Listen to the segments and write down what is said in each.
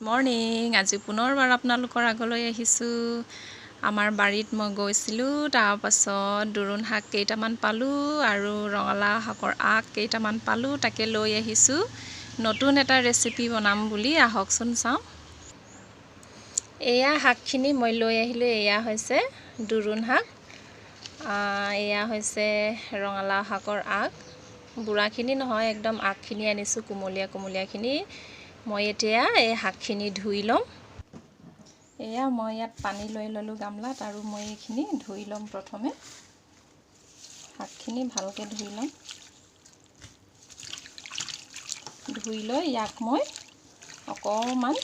Morning, আজি পুনৰবাৰ আপোনালোকৰ আগলৈ আহিছোঁ। আমাৰ বাৰীত মই গৈছিলোঁ, তাৰপাছত দোৰোণ শাক কেইটামান পালোঁ আৰু ৰঙালাও শাকৰ আগ কেইটামান পালোঁ, তাকে লৈ আহিছোঁ নতুন এটা ৰেচিপি বনাম বুলি। আহকচোন চাওঁ। এয়া শাকখিনি মই লৈ আহিলোঁ। এয়া হৈছে দোৰোণ শাক, এয়া হৈছে ৰঙালাও শাকৰ আগ। বুঢ়াখিনি নহয়, একদম আগখিনি আনিছোঁ, কুমলীয়া কুমলীয়াখিনি। মই এতিয়া এই শাকখিনি ধুই ল'ম। এয়া মই ইয়াত পানী লৈ ল'লোঁ গামলাত আৰু মই এইখিনি ধুই ল'ম। প্ৰথমে শাকখিনি ভালকৈ ধুই ল'ম। ধুই লৈ ইয়াক মই অকণমান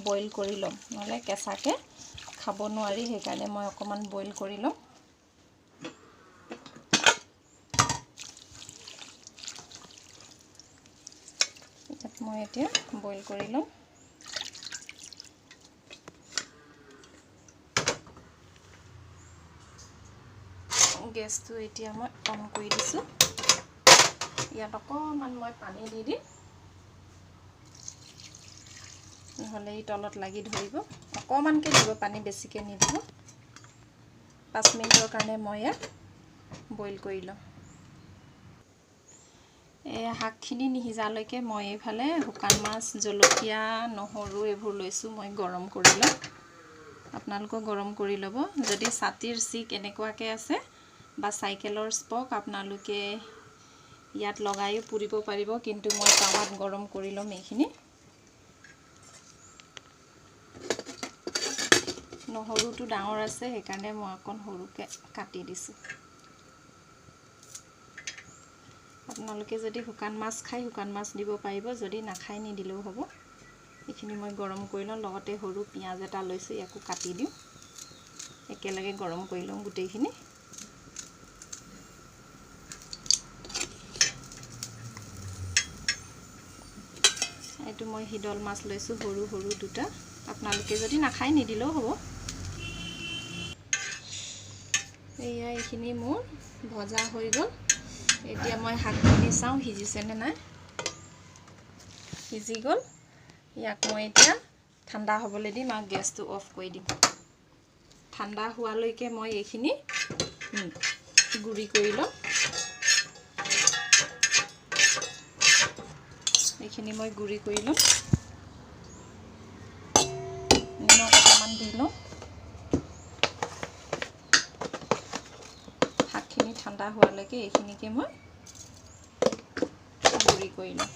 বইল কৰি ল'ম, নহ'লে কেঁচাকৈ খাব নোৱাৰি, সেইকাৰণে মই অকণমান বইল কৰি ল'ম। ইয়াত মই এতিয়া বইল কৰি ল'ম। গেছটো এতিয়া মই অন কৰি দিছোঁ। ইয়াত অকণমান মই পানী দি দিম, নহ'লে ই তলত লাগি ধৰিব। অকণমানকৈ দিব পানী, বেছিকৈ নিদিব। 5 মিনিটৰ কাৰণে মই ইয়াত বইল কৰি ল'ম। এই শাকখিনি নিসিজালৈকে মই এইফালে শুকান মাছ, জলকীয়া, নহৰু এইবোৰ লৈছোঁ, মই গৰম কৰি ল'ম। আপোনালোকেও গৰম কৰি ল'ব। যদি ছাতিৰ চিক এনেকুৱাকৈ আছে বা চাইকেলৰ স্পক, আপোনালোকে ইয়াত লগাইও পুৰিব পাৰিব, কিন্তু মই টাৱাত গৰম কৰি ল'ম এইখিনি। নহৰুটো ডাঙৰ আছে, সেইকাৰণে মই অকণ সৰুকৈ কাটি দিছোঁ। আপোনালোকে যদি শুকান মাছ খায় শুকান মাছ দিব পাৰিব, যদি নাখায় নিদিলেও হ'ব। এইখিনি মই গৰম কৰি লওঁ। লগতে সৰু পিঁয়াজ এটা লৈছোঁ, ইয়াকো কাটি দিওঁ। একেলগে গৰম কৰি লওঁ গোটেইখিনি। এইটো মই শিদল মাছ লৈছোঁ, সৰু সৰু দুটা। আপোনালোকে যদি নাখায় নিদিলেও হ'ব। এয়া এইখিনি মোৰ ভজা হৈ গ'ল। এতিয়া মই শাকখিনি চাওঁ সিজিছেনে নাই। সিজি গ'ল। ইয়াক মই এতিয়া ঠাণ্ডা হ'বলৈ দিম আৰু গেছটো অফ কৰি দিম। ঠাণ্ডা হোৱালৈকে মই এইখিনি গুড়ি কৰি ল'ম। এইখিনি মই গুড়ি কৰি ল'ম। নিমখ অকণমান দি লওঁ। শাকখিনি ঠাণ্ডা হোৱালৈকে এইখিনিকে মই গুড়ি কৰি ল'ম।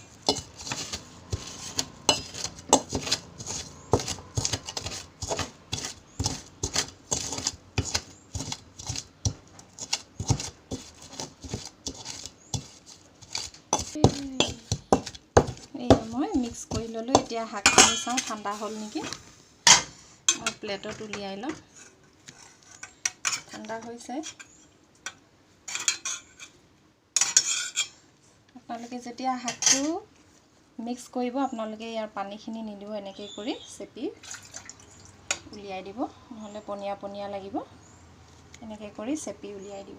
এয়া মই মিক্স কৰি ল'লোঁ। এতিয়া শাকখিনি চাওঁ ঠাণ্ডা হ'ল নেকি। মই প্লেটত উলিয়াই ল'ম। ঠাণ্ডা হৈছে। আপোনালোকে যেতিয়া শাকটো মিক্স কৰিব, আপোনালোকে ইয়াৰ পানীখিনি নিদিব, এনেকৈ কৰি চেপি উলিয়াই দিব, নহ'লে পনীয়া পনীয়া লাগিব। এনেকৈ কৰি চেপি উলিয়াই দিব।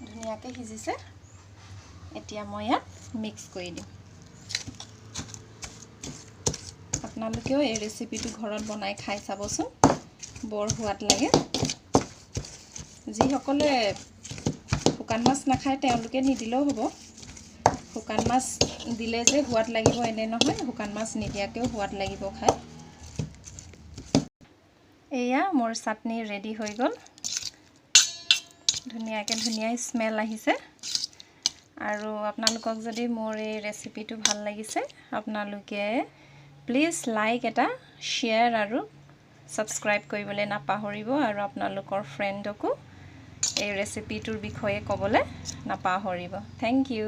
ধুনীয়াকৈ সিজিছে। এতিয়া মই ইয়াত মিক্স কৰি দিম। আপোনালোকেও এই ৰেচিপিটো ঘৰত বনাই খাই চাবচোন, বৰ সোৱাদ লাগে। যিসকলে শুকান মাছ নাখায় তেওঁলোকে নিদিলেও হ'ব। শুকান মাছ দিলে যে সোৱাদ লাগিব এনে নহয়, শুকান মাছ নিদিয়াকৈও সোৱাদ লাগিব খাই। এয়া মোৰ চাটনি ৰেডি হৈ গ'ল। ধুনীয়াকৈ ধুনীয়া স্মেল আহিছে। আৰু আপোনালোকক যদি মোৰ এই ৰেচিপিটো ভাল লাগিছে, আপোনালোকে প্লিজ লাইক এটা, শ্বেয়াৰ আৰু ছাবস্ক্ৰাইব কৰিবলৈ নাপাহৰিব। আৰু আপোনালোকৰ ফ্ৰেণ্ডকো এই ৰেচিপিটোৰ বিষয়ে ক'বলৈ নাপাহৰিব। Thank you.